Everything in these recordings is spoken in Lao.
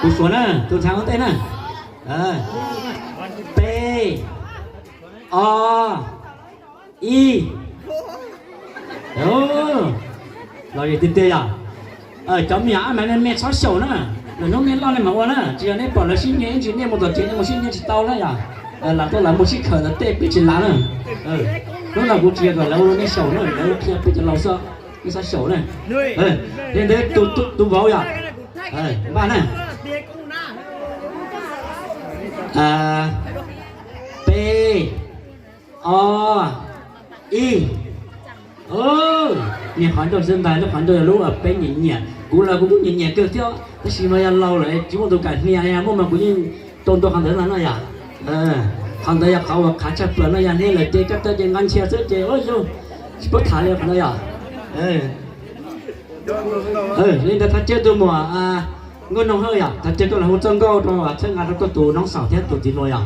ກູສວນນະ ຕູທາງເອົາເຕະນະ ເອີ ເປ ອໍ ອີ ໂອ້ ລາວເຮັດເຕະຢາ ເອີ ເຈົ້າເມຍອາແມ່ນແມ່ຊາວໂຊນະ ແລ້ວນ້ອງແມ່ນລາວໃນມາວ່ານະ ຈີນໃນປອນລະຊິເນຍ ຈີນໃນມໍເຕີ ຈີນໃນມໍຊິເນຍຊິເຕົາລະຢາ ເອີ ລາວໂຕລາວມໍຊິເຂີນເຕະປິດຈິລານະ ເອີ ໂຕລາວກູເຈຍກໍລາວໃນໂຊນະ ລາວເຈຍປິດຈິລາວຊະ ມີຊາວໂຊນະ ເອີ ເຫັນເດ້ ຕູ ຕູ ຕູເວົ້າຢາ ເອີ ບ້ານນະ ເອີ ເປ ອໍ ອີ ໂອ້ ເມຍຂອນໂດນເຊິ່ນບາຍ ແລ້ວຂອນໂດນລູກເປັນຫຍັງເນຍ ກູລະກູເປັນຫຍັງເນຍ ເກີດເທື່ອ ແຕ່ຊິມາຢາເລົ່າເລີຍ ຈິບໍ່ຕ້ອງການເມຍຍາ ບໍ່ມາກູຍິງ ຕອນຕົວຄັນເດີນັ້ນນະຢາ ເອີ ຄັນເດີຢາ ເຂົາວ່າຂາດຊະເປືອນນະຢາ ເຮັດເລີຍເຈກັບເຕີເຈງານເຊຍເຊີເຈ ໂອ້ຍໂຍ ຊິບໍ່ຖາມເລີຍຄັນເດີຢາ ເອີ ເອີ ນີ້ແຕ່ຖ້າເຈີຕົວໝໍ ອ່າ ງົນນ້ອງເຮີຍາ ຖ້າເຈີຕົວລະຫູເຈີກໍຕົວວ່າເຊີງານກໍຕົວນ້ອງສາວແທ້ຕົວຈິໂນຍາ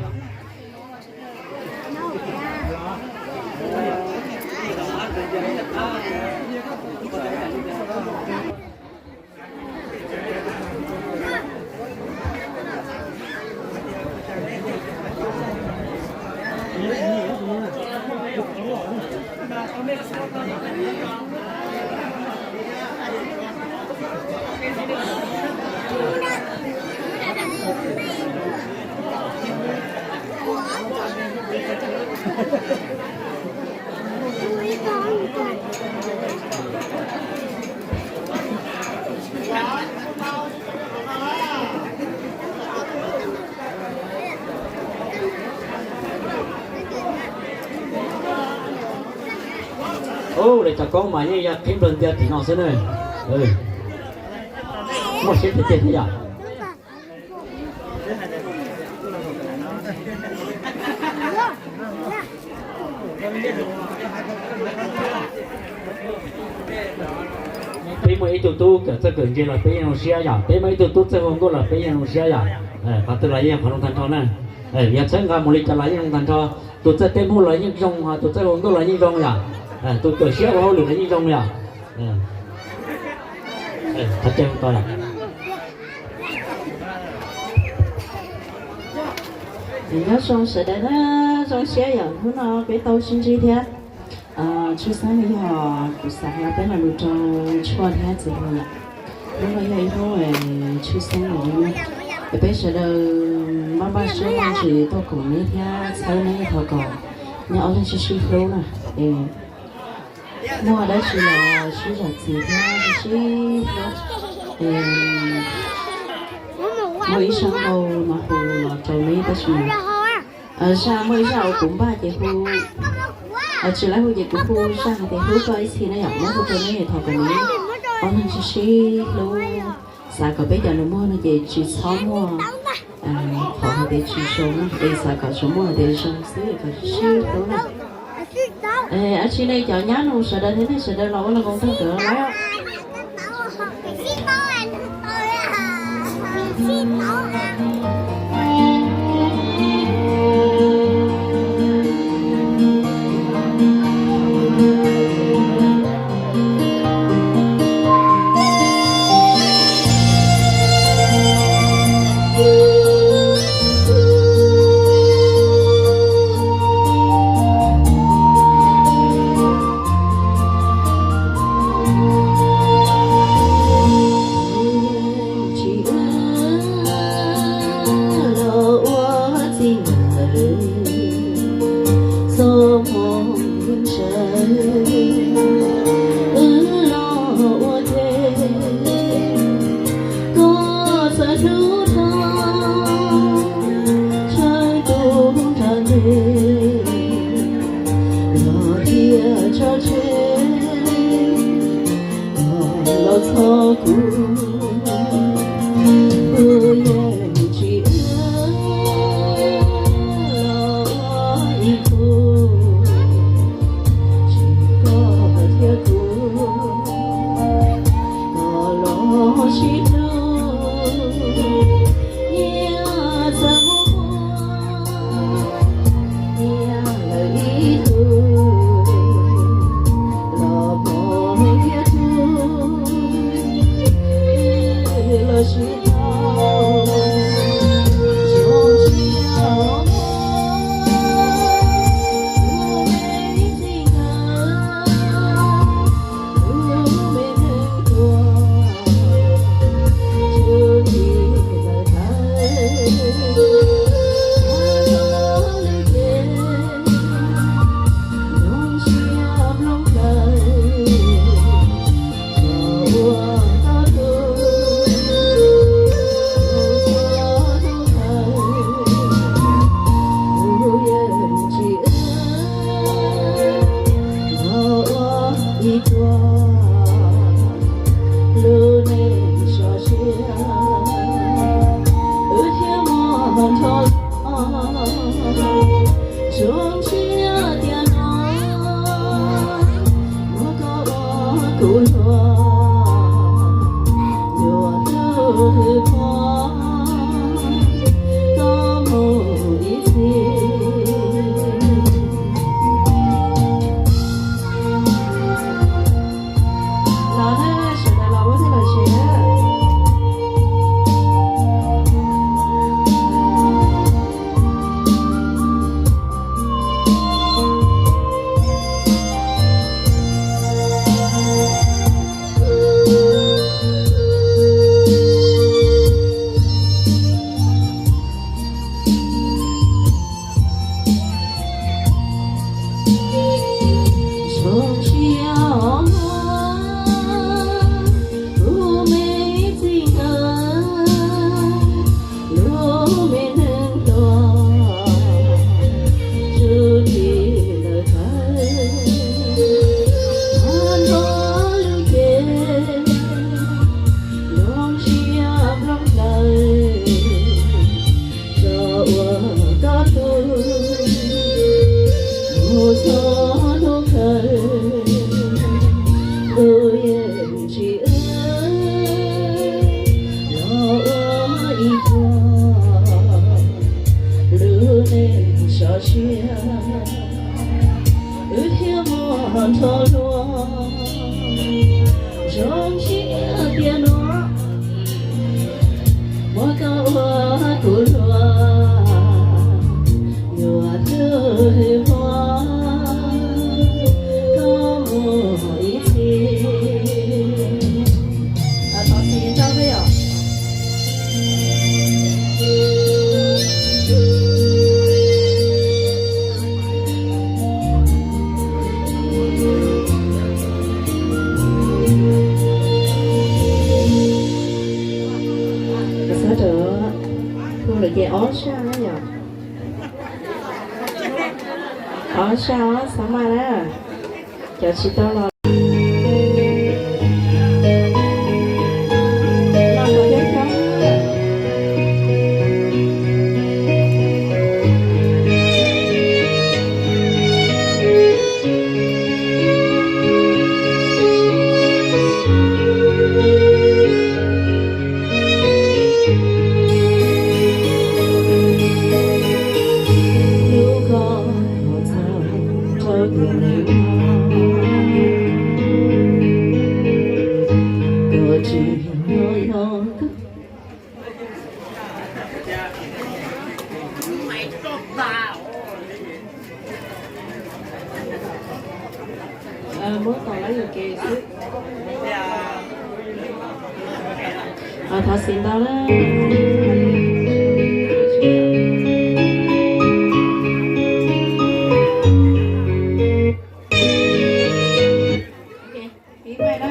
ໂອ້ ເລີຍຈະກ້ອງມານີ້ ຢາກເຫັນເບິ່ງເດຍພີ່ນ້ອງຊະເນີ ເອີ ໝົດເສັດເຕັມໆ ນີ້ຢາກ ပေးមួយ ito tu, ke, ke, ke, la, pe, yang, sia, ya. Pe, mai, ito tu, ke, ko, la, pe, yang, sia, ya. Eh, patut lah, yang, kalau, tan, tan, eh. Eh, ya, saya, nggak, mulai, jalan, yang, tan, tan. Tu, ke, temu, lah, yang, jong, ha, tu, ke, ko, la, yang, jong, ya. Eh, tu, ke, sia, ko, lu, la, yang, jong, ya. Eh. Eh, kacang, tak, ya. ເຈົ້າຊົງເສີດເດີນະ ຊົງເຊຍຢ່າງພຸ້ນເນາະ ໄປເຕົ້າຊິນຈີເທຍ ເອີ ຊື່ສັງນີ້ຫອ ກຸສາຫາເປັນອະນຸໂຕຊົວເທຍຈິງລະ ເມື່ອຍາຍໂທເອ ຊື່ສັງນີ້ເນາະ ໄປເສີດເດີ ບ້ານເຊີມັນຊິໂຕກົງນີ້ເທຍ ເຊີໃນເທົ່າກ່ອນ ຍາອອກທາງຊິຊິໂຟນະ ເອ Mua đã chỉ là chỉ là gì đó, chỉ đó. Ừm, mua ít sang đâu mà hù là trầu mấy đó chỉ là. Ờ, sao mua ít sang cũng ba chị hù. Ờ, chỉ là hù chị cũng hù sang thì hù coi xin nó nhặt nó hù cho nó nhẹ thọ cái này. Con thằng chỉ chỉ hù. ສາວກໍໄປຢາມໝໍເນາະ ເຈຊິຊອມໝໍ ເອີ ຂໍໃຫ້ເດຊິຊົງເນາະ ເອ ສາວກໍຊົງໝໍເດຊົງຊື້ກໍຊື້ໂຕເນາະ ເອີ ອາຊີບນີ້ຈະຍາວໜູສະເດີນເຮັດໃຫ້ສະເດີນລາວລະກົງເຕີເຕີລະ. Ơ, ơ, sao mà đó? Chào chị Tao Lò. Lò có dấu chấm. Ơ, mốt còn lấy người kì xíu. Ờ, thả xịn tao đó. Ok, ý mày đó.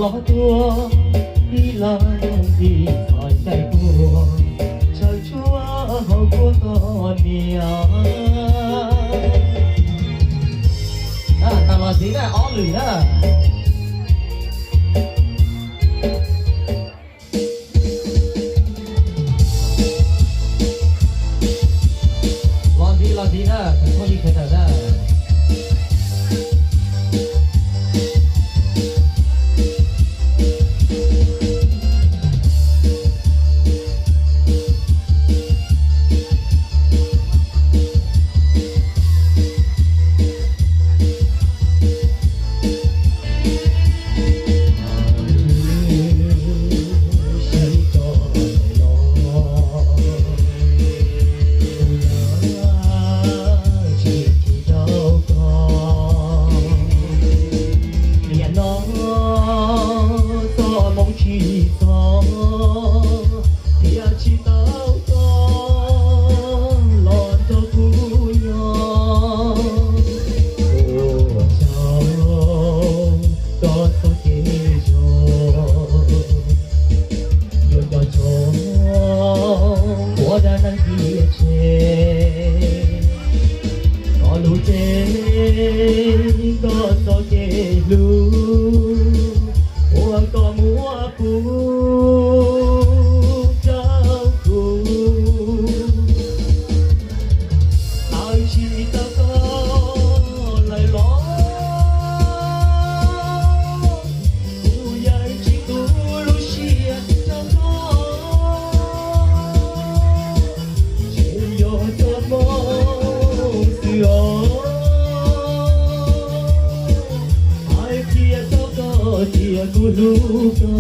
ตัวที่ลายที่คอยใจกลัวเชิญชวนหอมตัวตอนเมีย อ่า ตลอดสีหน้าอ้อมหรือหน้า ลองดี ลองดีเด้อ แต่พวกนี้เคยแต่เด้อ Ai kia toko tia kuluka.